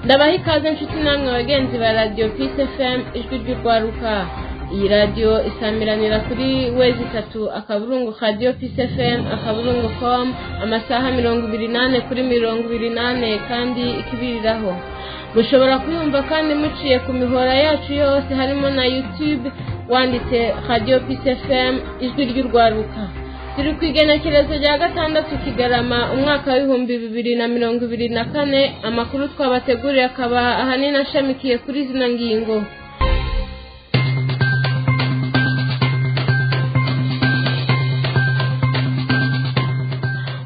Ndabaha ikaze nshuti namwe bagenzi ba Radiyo Peace FM, Ijwi ry'Urwaruka. Iyi radiyo isamiranira kuri www.radiopeacefm.com, amasaha 24 kuri 24, kandi ikibiriraho. Mushobora kuyumva kandi muciye ku mihora yacu yose, harimo na YouTube, wanditse Radio Peace FM, Ijwi ry'Urwaruka. Turi ku igenekerezo rya 6 Kigarama, umwaka wa 2024. Amakuru twabateguriye akaba ahanini ashamikiye kuri zino ngingo: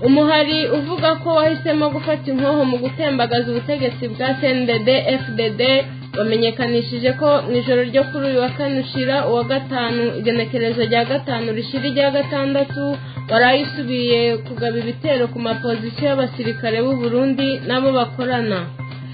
Umuhari uvuga ko wahisemo gufata inkoho mu gutembagaza ubutegetsi bwa CNDD FDD wamenyekanishije ko mu ijoro ryo kuri uyu wa kane ushira uwa gatanu, igenekerezo rya 5 rishira irya 6, warayisubiye kugaba ibitero ku mapozisiyo y'abasirikare b'u Burundi n'abo bakorana.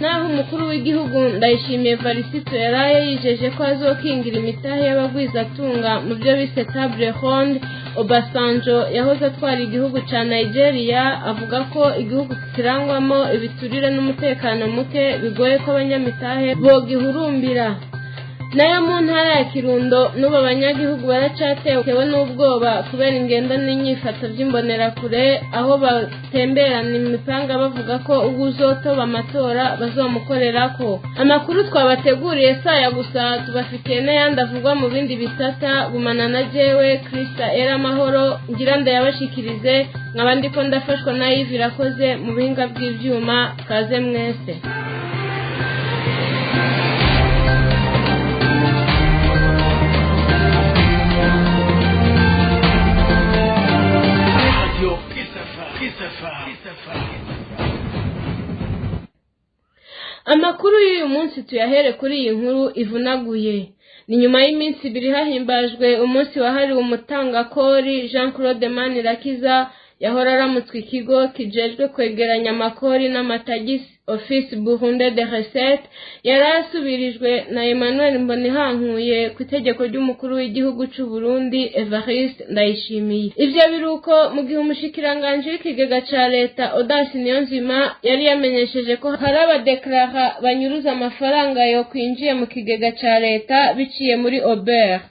Naho umukuru w'igihugu Ndayishimiye Varisito yaraye yijeje ko azokingira imitahe y'abagwizatunga mu byo bise table ronde, Obasanjo yahoze atwara igihugu ca Nigeria avuga ko igihugu kirangwamo ibiturire n'umutekano muke bigoye ko abanyamitahe bogihurumbira. Nayo mu ntara ya Kirundo, n'ubu abanyagihugu baracatewe n'ubwoba kubera ingendo n'inyifato by'imbonerakure, aho batemberana imipanga bavuga ko ubwo uzotoba amatora bazomukorerako. Amakuru twabateguriye saya gusa, tubafitiye n'ayandi avugwa mu bindi bisata. Gumana na jewe Krista Era Amahoro, ngira ndayabashikirize, nkaba ndiko ndafashwa na Yves Irakoze mu buhinga bw'ivyuma. Kaze mwese. Amakuru y'uyu munsi tuyahere kuri iyi nkuru ivunaguye. Ni nyuma y'iminsi 2 hahimbajwe umunsi wahariwe umutangakori Jean Claude Manirakiza, yahora aramutswe ikigo kijejwe kwegeranya amakori n'amatagisi, Office Burundais de Recettes, yari asubirijwe na Emmanuel Mbonihankuye ku itegeko ry'umukuru w'igihugu c'u Burundi Evariste Ndayishimiye. Ivyo biruko mu gihe umushikiranganje w'ikigega ca leta Audace Niyonzima yari yamenyesheje ko hari abadeklara banyuruza amafaranga yo kwinjiye mu kigega ca leta biciye muri Obert.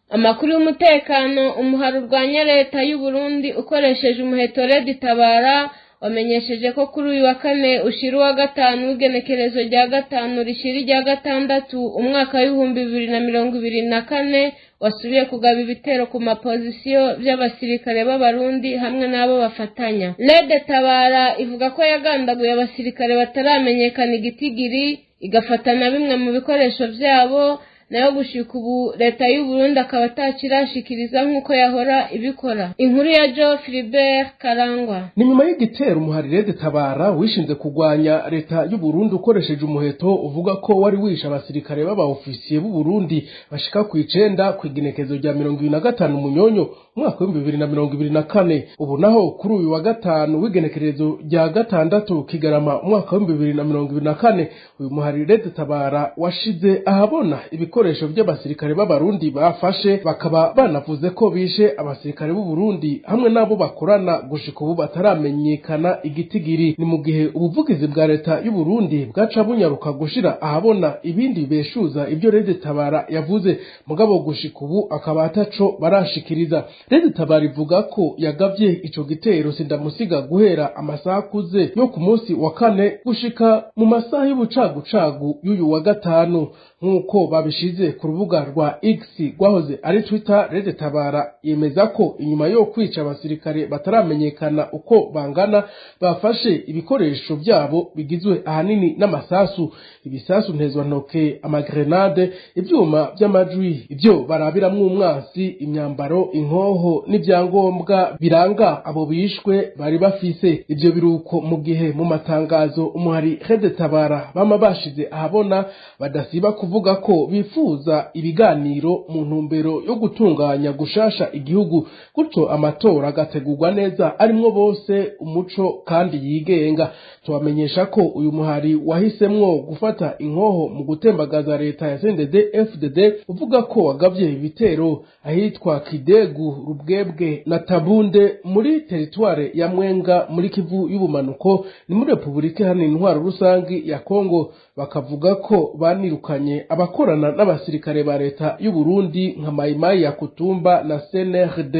Amakuru y'umutekano: umuhari urwanya leta y'u Burundi ukoresheje umuheto Red Tabara wamenyesheje ko kuri uyu wa kane ushira uwa gatanu, w'igenekerezo rya 5 rishira irya 6, umwaka wa 2024, wasubiye kugaba ibitero ku mapozisiyo by'abasirikare b'Abarundi hamwe n'abo bafatanya. Red Tabara ivuga ko yagandaguye abasirikare bataramenyekana igitigiri, igafata na bimwe mu bikoresho byabo. Nayo gushika ubu leta y'u Burundi akaba atakirashikiriza nk'uko yahora ibikora. Inkuru ya Joe Philibert Karangwa. Ni nyuma y'igitero umuhari Red Tabara wishinze kugwanya leta y'u Burundi ukoresheje umuheto uvuga ko wari wishe abasirikare b'abaofisiye b'u Burundi bashika ku 9 ku igenekezo rya 25 Munyonyo umwaka wa 2024. Ubu naho kuri uyu wa gatanu w'igenekerezo rya 6 Kigarama umwaka wa 2024, uyu muhari Red Tabara washize ahabona ibikoresho by'abasirikare b'Abarundi bafashe, bakaba banavuze ko bishe abasirikare b'u Burundi hamwe n'abo bakorana gushika ubu bataramenyekana igitigiri. Ni mu gihe ubuvugizi bwa leta y'u Burundi bwaca bunyaruka gushira ahabona ibindi beshuza ibyo Red Tabara yavuze, mugabo gushika ubu akaba ataco barashikiriza. Red Tabara ivuga ko yagavye ico gitero sindamusiga guhera amasaha akuze yo ku munsi wa kane gushika mu masaha y'ubucagucagu y'uyu wa gatanu, nk'uko babishize ku rubuga rwa X rwahoze ari Twitter. Red Tabara yemeza ko inyuma yo kwica abasirikare bataramenyekana uko bangana, bafashe ibikoresho byabo bigizwe ahanini n'amasasu, ibisasu ntezwantoke, amagrenade, ivyuma by'amajwi, ibyo barabiramwo umwansi, imyambaro, inkoho n'ibyangombwa biranga abo bishwe bari bafise. Ivyo biruko mu gihe mu matangazo umuhari Red Tabara bama bashize ahabona badasiba kuvuga ko bifuza wifuza ibiganiro mu ntumbero yo gutunganya gushasha igihugu, gutyo amatora agategurwa neza arimwo bose umuco kandi yigenga. Tubamenyesha ko uyu muhari wahisemwo gufata inkoho mu gutembagaza leta ya CNDD FDD, uvuga ko wagavye ibitero ahitwa Kidegu, Rubwebwe na Tabunde muri teritware ya Mwenga muri Kivu y'ubumanuko, ni muri Republika Iharanira Intwaro Rusangi ya Kongo. Bakavuga ko banirukanye abakorana n'abasirikare ba leta y'u Burundi nka Maimai ya Kutumba na CNRD.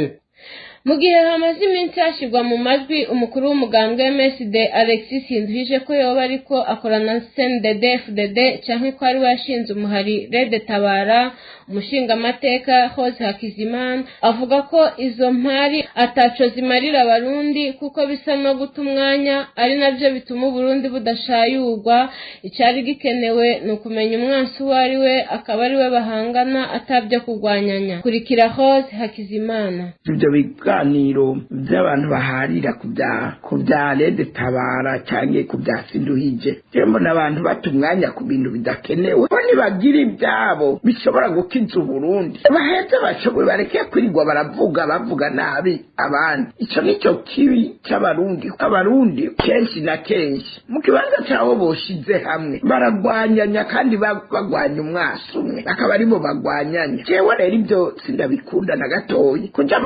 Mu gihe hamaze iminsi hashyirwa mu majwi umukuru w'umugambwe MSD Alexis Sinduhije ko yoba ariko akorana na CNDD FDD canke ko ari we yashinze umuhari Red Tabara, umushingamateka Rose Hakizimana avuga ko izo mpari ataco zimarira abarundi, kuko bisa no guta umwanya, ari navyo bituma Uburundi budashayurwa. Icari gikenewe ni ukumenya umwansi uwo ari we, akaba ari we bahangana, atabyo kurwanyanya. Kurikira Rose Hakizimana. Ibyo biganiro by'abantu baharira ku bya Red Tabara cyangwa ku bya Sinduhije, rero mbona abantu bata umwanya ku bintu bidakenewe. Bo nibagira ibyabo bishobora gukiza Uburundi, baheze bashoboye, bareke kwirirwa baravuga bavuga nabi abandi. Icyo nicyo kibi cy'Abarundi. Abarundi kenshi na kenshi mu kibanza cyabo boshize hamwe baragwanyanya, kandi bagwanya umwasi umwe, akaba aribo bagwanyanya. Jewe rero ibyo sindabikunda na gatoyi, kuja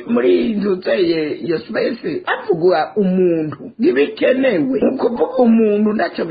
muri nzuzeye iyo space avuga umuntu ntibikenewe. Mu kuvuga umuntu ntacyo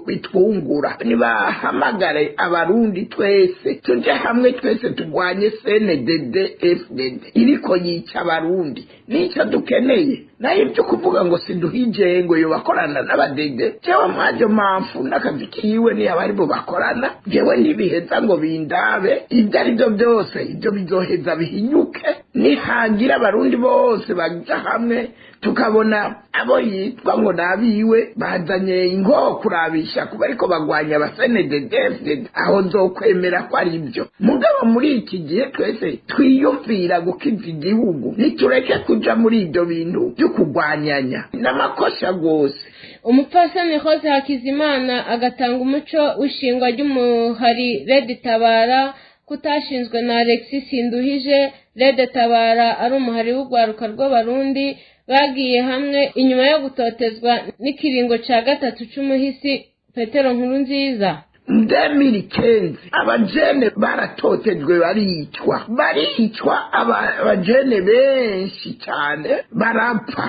bitwungura. Nibahamagare Abarundi twese tuje hamwe, twese turwanye CNDD FDD iriko yica Abarundi, nicyo dukeneye. Nayo ibyo kuvuga ngo Sinduhije ngo yo bakorana n'abadede, jewe mwajo mpamvu n'akazi kiwe niyo abari bo bakorana, jewe ntibiheza ngo bindabe. Ibyo ari byo byose ibyo bizoheza bihinyuke nihagira Abarundi bose baja hamwe, tukabona abo yitwa ngo nabiwe bazanye inkoho kurabisha kuba ariko bagwanya aba CNDD FDD, aho nzokwemera ko ari byo. Mugabo muri iki gihe twese twiyumvira gukiza igihugu, nitureke kuja muri ibyo bintu byo kurwanyanya n'amakosha rwose. Umupfasoni Rose Hakizimana agatanga umuco w'ishingwa ry'umuhari Red Tabara kutashinzwe na Alexis Sinduhije. Red Tabara ari umuhari w'urwaruka rw'Abarundi bagiye hamwe inyuma yo gutotezwa n'ikiringo ca gatatu c'umuhisi Petero Nkurunziza. 2015 abajene baratotejwe, baricwa, abajene benshi cyane barapfa.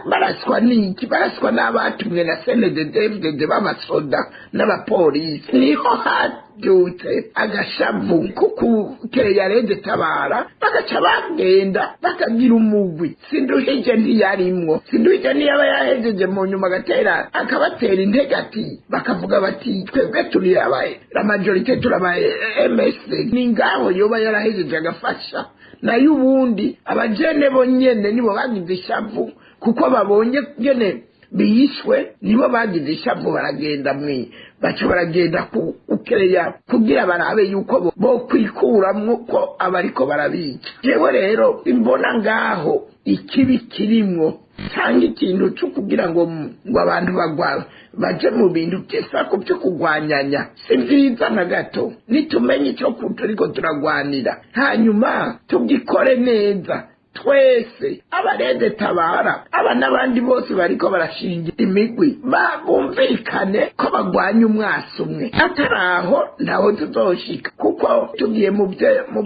Baraswa n'iki? Baraswa n'abatumwe na CNDD-FDD b'abasoda n'abapolisi. Niho habyutse agashavu kukukeya Red Tabara, bagaca bagenda bakagira umugwi. Sinduhije ntiyarimwo. Sinduhije ntiyaba yahejeje mu nyuma agatera akabatera intege, ati bakavuga bati twebwe turi abaye la majorité, turabaye MSD. Ni ngaho yoba yarahejeje agafasha. Nayo ubundi abajene bo nyene nibo bagize ishavu, kuko babonye nyene biyishwe, nibo bagize ishavu, baragenda mwi baca baragenda kukereya kugira barabe yuko bo kwikuramwo ko abariko barabica. Jewe rero imbona ngaho ikibi kirimwo cyangwa ikintu cyo kugira ngo abantu bagwa baje mu bintu by'isako byo kurwanyanya si byiza na gato. Nitumenye icyo turiko turagwanira, hanyuma tugikore neza twese, aba Red Tabara aba n'abandi bose bariko barashinga imigwi, bumvikane ko bagwanya umwasi umwe. Atari aho ntaho tuzoshika, kuko tugiye mu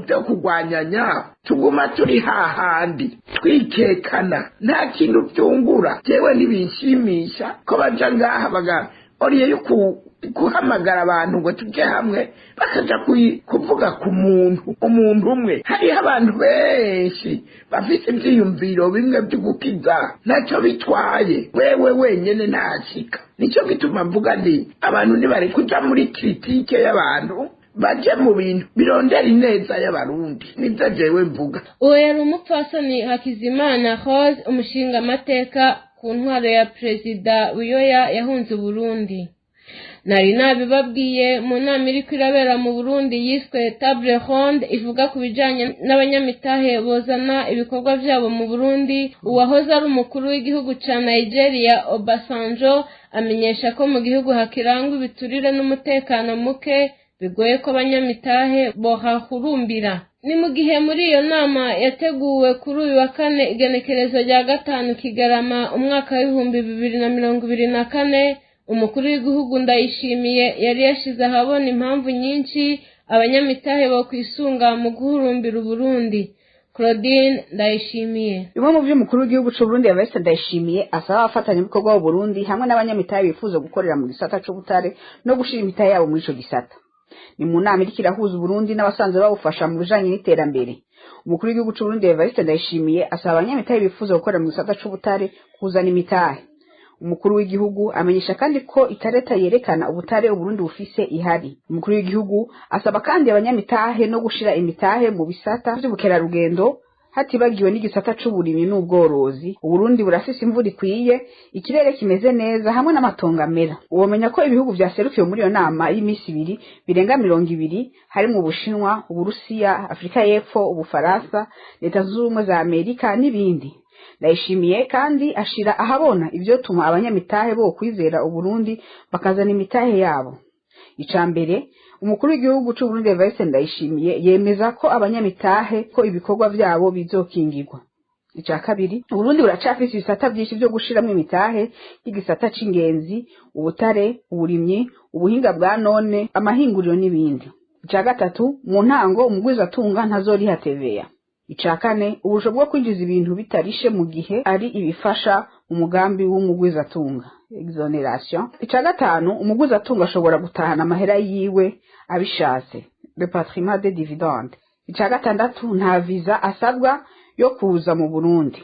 byo kurwanyanya tuguma turi hahandi twikekana, nta kintu byungura. Jewe ntibinshimisha ko baja ngaha baga oriye yo guhamagara abantu ngo tujye hamwe, bakaja kuvuga ku muntu umuntu umwe. Hariho abantu benshi bafite ivyiyumviro bimwe byo gukiza, ntacyo bitwaye wewe wenyene ntashika. Nicyo gituma mvuga nti abantu ntibari kuja muri critique y'abantu, baje mu bintu birondera ineza y'Abarundi. Nivyo jewe mvuga. Uwo yari umupfasoni Hakizimana Rose, umushingamateka ku ntwaro ya Perezida Buyoya yahunze Uburundi. Nari nabibabwiye mu nama iriko irabera mu Burundi yiswe Table Ronde, ivuga ku bijanye n'abanyamitahe bozana ibikorwa vyabo mu Burundi. Uwahoze ari umukuru w'igihugu ca Nigeria Obasanjo amenyesha ko mu gihugu hakirangwa ibiturire n'umutekano muke. Bigoye ko abanyamitahe bohahurumbira. Ni mu gihe muri iyo nama yateguwe kuri uyu wa kane, igenekerezo rya 5 Kigarama umwaka w'2024, umukuru w'igihugu Ndayishimiye yari yashize ahabona impamvu nyinshi abanyamitahe bo kwisunga mu guhurumbira Uburundi. Claudine Ndayishimiye. Bimwe mu vy'umukuru w'igihugu c'u Burundi Evariste Ndayishimiye asaba abafatanyabikorwa b'u Burundi hamwe n'abanyamitahe bifuza gukorera mu gisata c'ubutare no gushira imitahe yabo muri ico gisata. Ni mu nama iriko irahuza Uburundi n'abasanzwe babufasha mu bijanye n'iterambere. Umukuru w'igihugu c'u Burundi Evariste Ndayishimiye asaba abanyamitahe bifuza gukorera mu gisata c'ubutare kuzana imitahe. Umukuru w'igihugu amenyesha kandi ko ikareta yerekana ubutare Uburundi bufise ihari. Umukuru w'igihugu asaba kandi abanyamitahe no gushira imitahe mu bisata vy'ubukerarugendo, hatibagiwe n'igisata c'uburimyi n'ubworozi. Uburundi burafise imvura ikwiye, ikirere kimeze neza hamwe n'amatongo amera. Womenya ko ibihugu vyaserukiwe muri iyo nama y'imisi 2 birenga 20, harimwo Ubushinwa, Uburusiya, Afurika y'Epfo, Ubufaransa, Leta Zunze Ubumwe za Amerika n'ibindi. Ndayishimiye kandi ashira ahabona ivyotuma abanyamitahe bo kwizera Uburundi bakazana imitahe yabo. Ica mbere, umukuru w'igihugu c'u Burundi Evariste Ndayishimiye yemeza ko abanyamitahe ko ibikorwa vyabo bizokingirwa. Ica kabiri, Uburundi buracafise ibisata vyinshi vyo gushiramwo imitahe, nk'igisata c'ingenzi, ubutare, uburimyi, ubuhinga bwa none, amahinguriro n'ibindi. Ica gatatu, mu ntango umugwizatunga ntazoriha TVA. Ica kane, uburusho bwo kwinjiza ibintu bitarishe mu gihe ari ibifasha umugambi w'umugwizatunga, exoneration. Ica gatanu, umugwizatunga ashobora gutahana amahera yiwe abishatse, repatriement des dividendes. Ica gatandatu, nta visa asabwa yo kuza mu Burundi.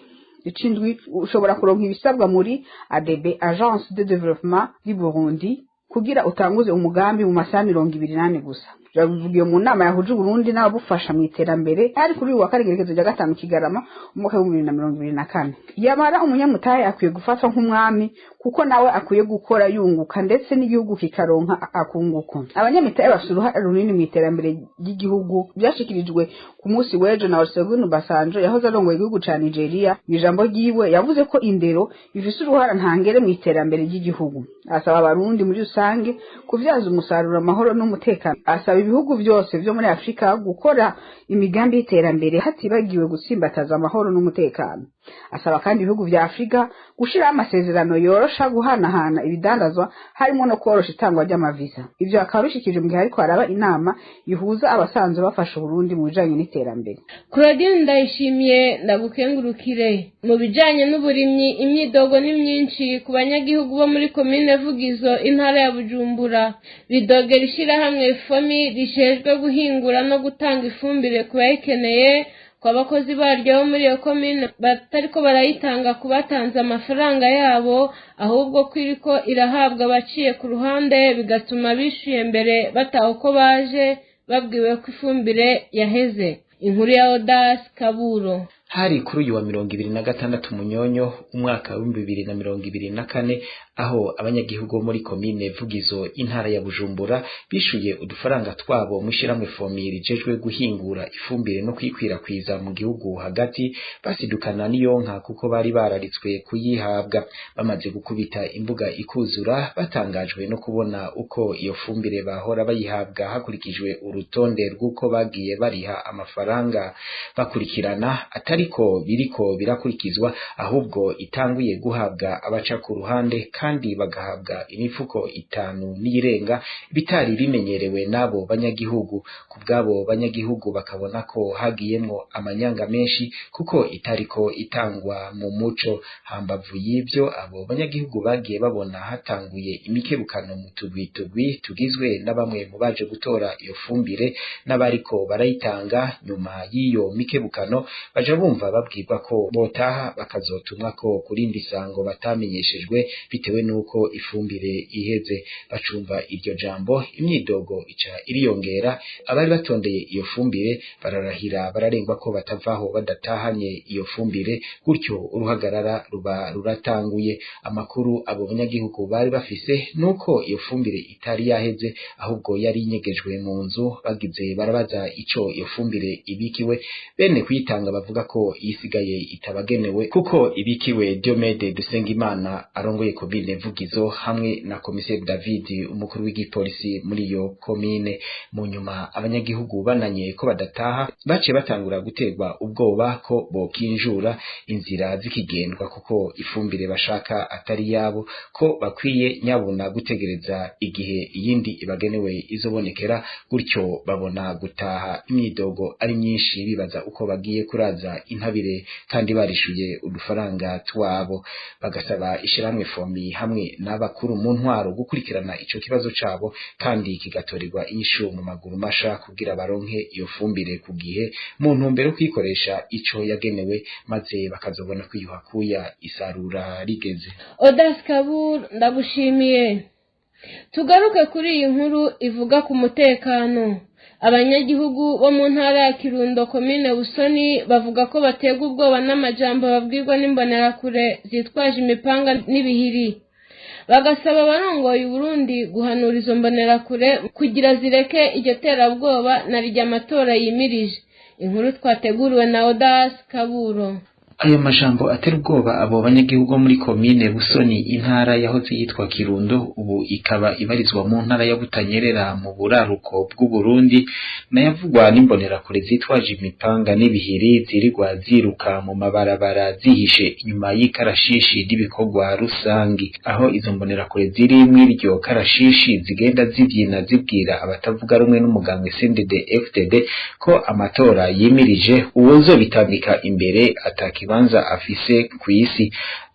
Icindwi, ushobora kuronka ibisabwa muri ADB, Agence de Développement du Burundi, kugira utanguze umugambi mu masaha 24 gusa. Byavugiwe mu nama yahuje Uburundi n'ababufasha mu iterambere, ari kuri uyu wa kane, igerekezo rya 5 Kigarama umwaka w'2024. Yamara umunyamutahe akwiye gufatwa nk'umwami, kuko nawe akwiye gukora yunguka, ndetse n'igihugu kikaronka akunguko. Abanyamitahe bafite uruhare runini mu iterambere ry'igihugu. Byashikirijwe ku munsi w'ejo na Olusegun Obasanjo, yahoze arongoye igihugu ca Nigeria. Mu ijambo ryiwe yavuze ko indero ifise uruhara ntangere mu iterambere ry'igihugu. Asaba Abarundi muri rusange kuvyaza umusaruro amahoro n'umutekano. Asaba ibihugu byose vyo muri Afrika gukora imigambi y'iterambere, hatibagiwe gutsimbataza amahoro n'umutekano. Asaba kandi ibihugu vya Afrika gushiraho amasezerano yorosha guhanahana ibidandazwa, harimo no korosha itangwa ry'amavisa. Ivyo akaba bishikije mu gihe ariko haraba inama ihuza abasanzwe bafasha Uburundi mu bijanye n'iterambere. Claudine Ndayishimiye, ndagukengurukire. Mu bijanye n'uburimyi, imyidogo ni myinshi ku banyagihugu bo muri komine Vugizo, intara ya Bujumbura. Bidogera ishirahamwe FOMI rijejwe guhingura no gutanga ifumbire ku bayikeneye, ko abakozi baryo bo muri iyo komine batariko barayitanga ku batanze amafaranga yabo, ahubwo ko iriko irahabwa abaciye ku ruhande, bigatuma bishuye mbere bataha uko baje, babwiwe ko ifumbire yaheze. Inkuru ya Odas Kaburo. Hari kuri uyu wa 26 Munyonyo umwaka w'2024, aho abanyagihugu bo muri komine Vugizo, intara ya Bujumbura, bishuye udufaranga twabo mw'ishirahamwe FOMI rijejwe guhingura ifumbire no kuyikwirakwiza mu gihugu hagati, basidukana n'iyonka kuko bari bararitswe kuyihabwa. Bamaze gukubita imbuga ikuzura, batangajwe no kubona uko iyo fumbire bahora bayihabwa hakurikijwe urutonde rw'uko bagiye bariha amafaranga bakurikirana atariko biriko birakurikizwa, ahubwo itanguye guhabwa abaca ku ruhande, kandi bagahabwa imifuko 5 n'iyirenga, bitari bimenyerewe n'abo banyagihugu. Ku bw'abo banyagihugu, bakabona ko hagiyemwo amanyanga menshi kuko itariko itangwa mu muco. Hambavu y'ivyo, abo banyagihugu bagiye babona hatanguye imikebukano mu tugwi tugwi tugizwe na bamwe mu baje gutora iyo fumbire n'abariko barayitanga. Nyuma y'iyo mikebukano baja bumva babwirwa ko botaha bakazotumwa ko kurindi sango batamenyeshejwe, bitewe nuko ifumbire iheze. Bacumva iryo jambo, imyidogo ica iriyongera. Abari batondeye iyo fumbire bararahira bararengwa ko batavaho badatahanye iyo fumbire, gutyo uruhagarara ruba ruratanguye. Amakuru abo banyagihugu bari bafise nuko iyo fumbire itari yaheze, ahubwo yari inyegejwe mu nzu. Bagize barabaza ico iyo fumbire ibikiwe, bene kuyitanga bavuga ko isigaye itabagenewe kuko ibikiwe Diomede Dusengimana arongoye komine komine Vugizo hamwe na komiseri David, umukuru w'igipolisi muri iyo komine. Mu nyuma abanyagihugu bananye ko badataha, baciye batangura guterwa ubwoba ko bokinjura inzira zikigendwa, kuko ifumbire bashaka atari yabo, ko bakwiye nyabuna gutegereza igihe iyindi ibagenewe izobonekera, gutyo babona gutaha. Imyidogo ari myinshi, bibaza uko bagiye kuraza intabire kandi barishuye udufaranga twabo. Bagasaba ishyirahamwe FOMI hamwe n'abakuru mu ntwaro gukurikirana ico kibazo cabo kandi kigatorerwa inyishu mu maguru masha, kugira baronke iyo fumbire ku gihe mu ntumbero yo kuyikoresha ico yagenewe, maze bakazobona kwiyuha kuya isarura rigeze. Odas Kabur, ndagushimiye. Tugaruke kuri iyi nkuru ivuga ku mutekano. Abanyagihugu bo mu ntara ya Kirundo, komine Busoni, bavuga ko baterwa ubwoba n'amajambo babwirwa n'imbonerakure zitwaje imipanga n'ibihiri, bagasaba abarongoye Uburundi guhanura izo mbonerakure kugira zireke iryo terabwoba na rirya amatora yimirije. Inkuru twateguriwe na Odas Kaburo. Ayo majambo atera ubwoba abo banyagihugu bo muri komine Busoni, intara yahoze yitwa Kirundo, ubu ikaba ibarizwa mu ntara ya Butanyerera mu buraruko bw'Uburundi, nayavugwa n'imbonerakure zitwaje imipanga n'ibihiri, zirirwa ziruka mu mabarabara zihishe inyuma y'ikarashishi n'ibikorwa rusangi, aho izo mbonerakure ziri mw'iryo karashishi zigenda zibyina, zibwira abatavuga rumwe n'umugambwe CNDD FDD ko amatora yimirije, uwuzobitambika imbere atakibanza afise kw'isi.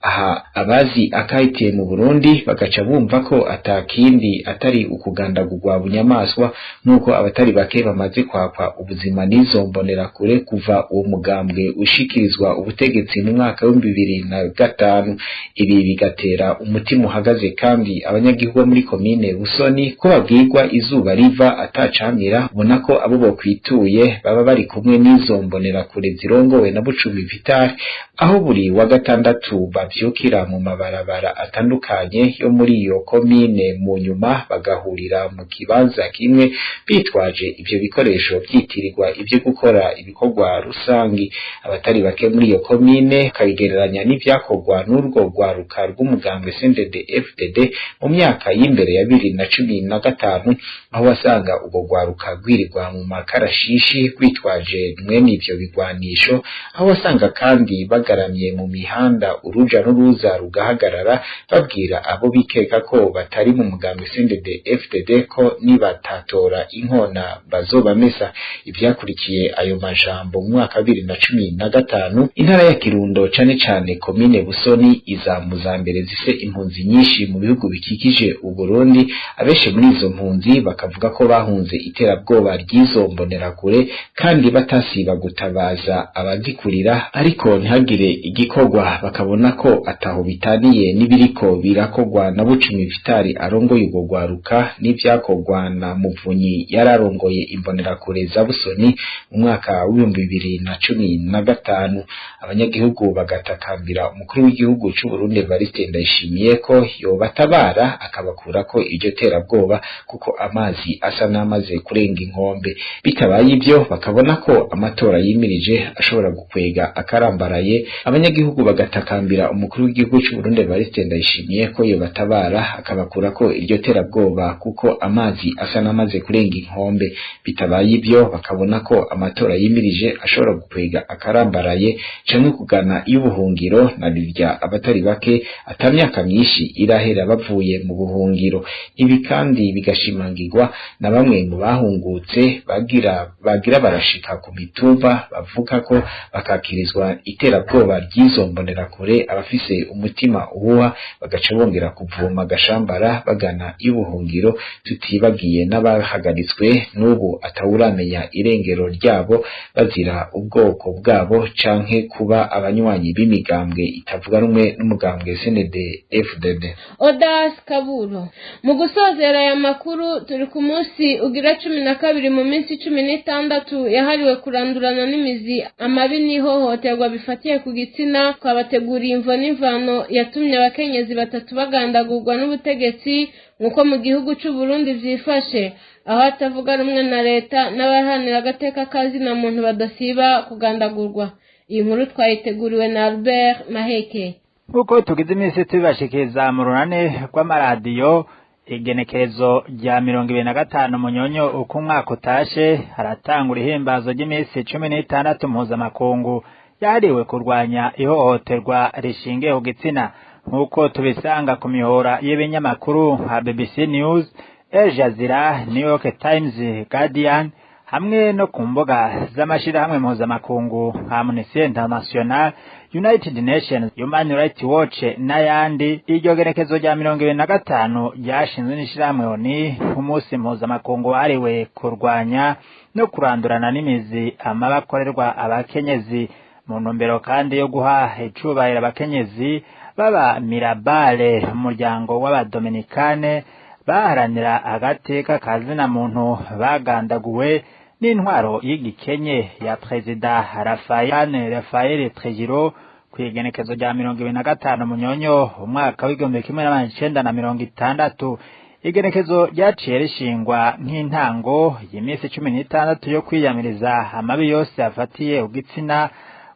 Aha abazi akahitiye mu Burundi bagaca bumva ko atakindi atari ukugandagurwa bunyamaswa, nk'uko abatari bake bamaze kwakwa ubuzima n'izo mbonerakure kuva uwo mugambwe ushikirizwa ubutegetsi mu mwaka w'2005. Ibi bigatera umutima uhagaze kandi abanyagihugu bo muri komine Busoni ko babwirwa izuba riva atacamira, ubona ko abo bokwituye baba bari kumwe n'izo mbonerakure zirongowe na Bucumi Vital, aho buri wa gatandatu bavyukira mu mabarabara atandukanye yo muri iyo komine, mu nyuma bagahurira mu kibanza kimwe bitwaje ivyo bikoresho vyitirirwa ivyo gukora ibikorwa rusangi. Abatari bake muri iyo komine bakabigereranya n'ivyakorwa n'urwo rwaruka rw'umugambwe CNDD FDD mu myaka y'imbere ya 2015, aho wasanga urwo rwaruka rwirirwa mu makarashishi rwitwaje mwene ivyo bigwanisho, aho wasanga kandi bagaramye mu mihanda, uruja n'uruza rugahagarara, babwira abo bikeka ko batari mu mugambwe CNDD FDD ko nibatatora inkona bazobamesa. Ivyakurikiye ayo majambo mu mwaka wa 2015, intara ya Kirundo, cane cane komine Busoni, iza mu za mbere zifise impunzi nyinshi mu bihugu bikikije Uburundi. Abenshi muri izo mpunzi bakavuga ko bahunze iterabwoba ry'izo mbonerakure, kandi batasiba gutabaza abazikurira, ariko ntihagire igikorwa, bakabona ko ataho bitaniye n'ibiriko birakorwa na Bucumi Vitali arongoye urwo rwaruka n'ivyakorwa na Muvunyi yararongoye imbonerakure za Busoni mu mwaka w'2015. Abanyagihugu bagatakambira umukuru w'igihugu c'Uburundi Evariste Ndayishimiye ko yobatabara akabakurako iryo terabwoba, kuko amazi asa n'amaze kurenga inkombe. Bitabaye ivyo, bakabona ko amatora yimirije ashobora gukwega akarambaraye. Abanyagihugu bagatakambira umukuru w'igihugu c'Uburundi Evariste Ndayishimiye ko yobatabara akabakurako iryo terabwoba, kuko amazi asa n'amaze kurenga inkombe. Bitabaye ivyo, bakabona ko amatora yimirije ashobora gukwega akarambaraye canke kugana iy'ubuhungiro, na rirya abatari bake atamyaka myinshi irahera bavuye mu buhungiro. Ibi kandi bigashimangirwa na bamwe mu bahungutse bagira barashika ku mitumba, bavuga ko bakakirizwa iterabwoba ry'izo mbonerakure, abafise umutima uhuha bagaca bongera kuvoma gashambara bagana iy'ubuhungiro, tutibagiye n'abahagaritswe n'ubu atawuramenya irengero ryabo bazira ubwoko bwabo canke kuba abanywanyi b'imigambwe itavuga rumwe n'umugambwe CNDD FDD. Odas Kaburo. Mu gusozera aya makuru, turi ku munsi ugira 12 mu minsi 16 yahariwe kurandurana n'imizi amabi n'ihohoterwa bifatiye ku gitsina. Twabateguriye imvo n'imvano yatumye abakenyezi batatu bagandagurwa n'ubutegetsi, nk'uko mu gihugu c'u Burundi vyifashe, aho atavuga rumwe na leta n'abaharanira agateka ka zina muntu badasiba kugandagurwa. Iyi nkuru twayiteguriwe na Albert Maheke. Nk'uko tugize iminsi tubibashikiriza mu runani rw'amaradiyo, igenekerezo rya 25 Munyonyo uko umwaka utashe haratangura ihimbazo ry'iminsi 16 mpuzamakungu yahariwe kurwanya ihohoterwa rishingiye ku gitsina, nk'uko tubisanga ku mihora y'ibinyamakuru nka BBC News, Al Jazeera, New York Times, Guardian, hamwe no ku mbuga z'amashirahamwe mpuzamakungu nka Amnesty International, United Nations, Human Rights Watch n'ayandi. Iryo genekezo rya 25 ryashinzwe n'ishirahamwe ONU nk'umunsi mpuzamakungu wahariwe kurwanya no kurandurana n'imizi amabi akorerwa abakenyezi, mu ntumbero kandi yo guha icubahiro abakenyezi baba Mirabale, umuryango w'abadominikane baharanira agateka ka zina muntu bagandaguwe n'intwaro y'igikenye ya Perezida Rafael Trujillo kw'igenekezo rya 25 Munyonyo umwaka w'1960. Igenekezo ryaciye rishingwa nk'intango y'iminsi 16 yo kwiyamiriza amabi yose afatiye ugitsina,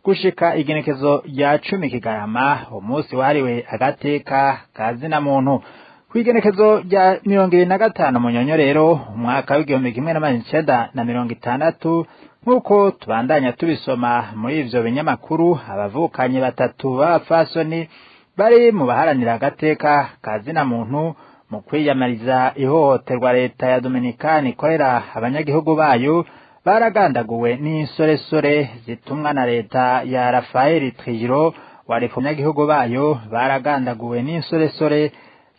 gushika igenekezo rya 10 Kigarama, umunsi wahariwe agateka ka zina muntu. Kw'igenekezo rya 25 Munyonyo rero umwaka w'1960, nk'uko tubandanya tubisoma muri ivyo binyamakuru, abavukanyi batatu b'abapfasoni bari mu baharanira agateka ka zina muntu mu kwiyamariza ihohoterwa leta ya Dominikani ikorera abanyagihugu bayo, baragandaguwe n'insoresore zitumwa na leta ya Rafael Trujillo wa abanyagihugu bayo baragandaguwe n'insoresore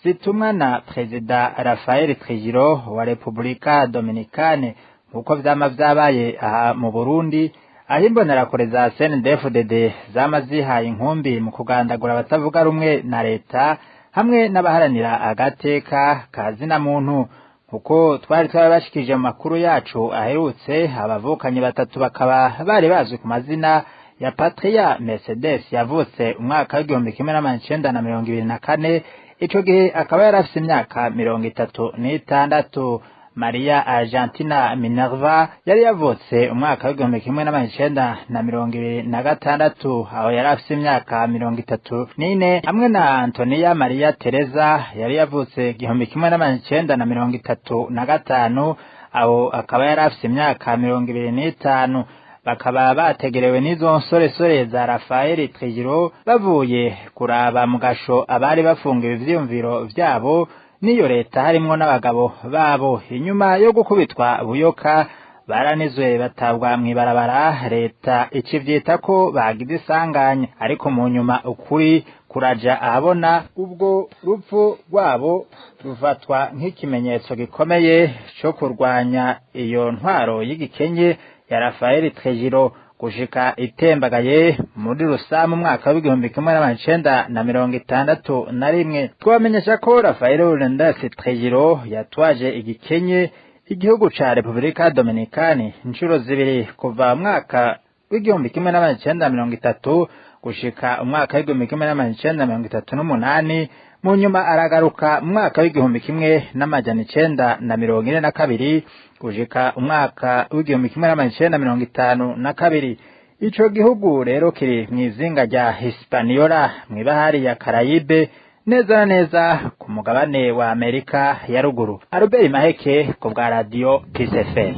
zitumwa na Perezida Rafael Trujillo wa Republika Dominicane, nkuko vyama vyabaye aha mu Burundi, aho imbonerakure za CNDD-FDD zama zihaye inkumbi mu kugandagura abatavuga rumwe na leta hamwe n'abaharanira agateka ka zina muntu. Kuko twari twabashikije mu makuru yacu aherutse, abavukanyi batatu bakaba bari bazwi ku mazina ya Patria Mercedes, yavutse umwaka w'1924, ico gihe akaba yarafise imyaka 36. Maria Argentina Minerva yari yavutse umwaka w'1926, aho yari afise imyaka 34, hamwe na Antonia Maria Teresa yari yavutse 1935, aho akaba yari afise imyaka 25. Bakaba bategerewe n'izo nsoresore za Rafael Trujillo bavuye kuraba mu gasho abari bafungiwe ivyiyumviro vyabo n'iyo leta, harimwo n'abagabo babo. Inyuma yo gukubitwa buyoka, baranizwe batabwa mw'ibarabara, leta ikivyita ko bagize isanganya, ariko mu nyuma ukuri kuraja ahabona. Ubwo rupfu rwabo rufatwa nk'ikimenyetso gikomeye co kurwanya iyo ntwaro y'igikenye ya Rafael Trujillo gushika itembagaye muri rusamu umwaka w'1961. Twamenyesha ko Rafael Hernandez Trujillo yatwaje igikenye igihugu ca Republika Dominicani inshuro zibiri, kuva mwaka w'1930 gushika umwaka w'1938. Mu nyuma aragaruka mu mwaka w'1942 gushika umwaka w'1952. Ico gihugu rero kiri mw'izinga rya Hispaniola mw'ibahari ya Karayibe, neza na neza ku mugabane wa Amerika ya ruguru. Albert Maheke ku bwa Radio Peace FM.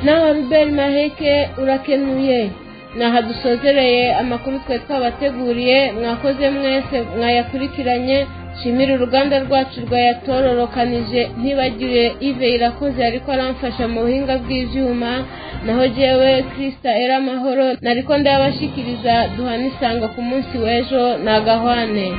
Nawe Albert Maheke urakenuye. Naha dusozereye amakuru twe twabateguriye. Mwakoze mwese mwayakurikiranye. Shimira uruganda rwacu rwayatororokanije, ntibagire Ive Irakoze ariko aramfasha mu buhinga bw'ivyuma. Naho jewe Krista Era Amahoro nariko ndabashikiriza. Duhana isango ku munsi w'ejo. Nagahwane.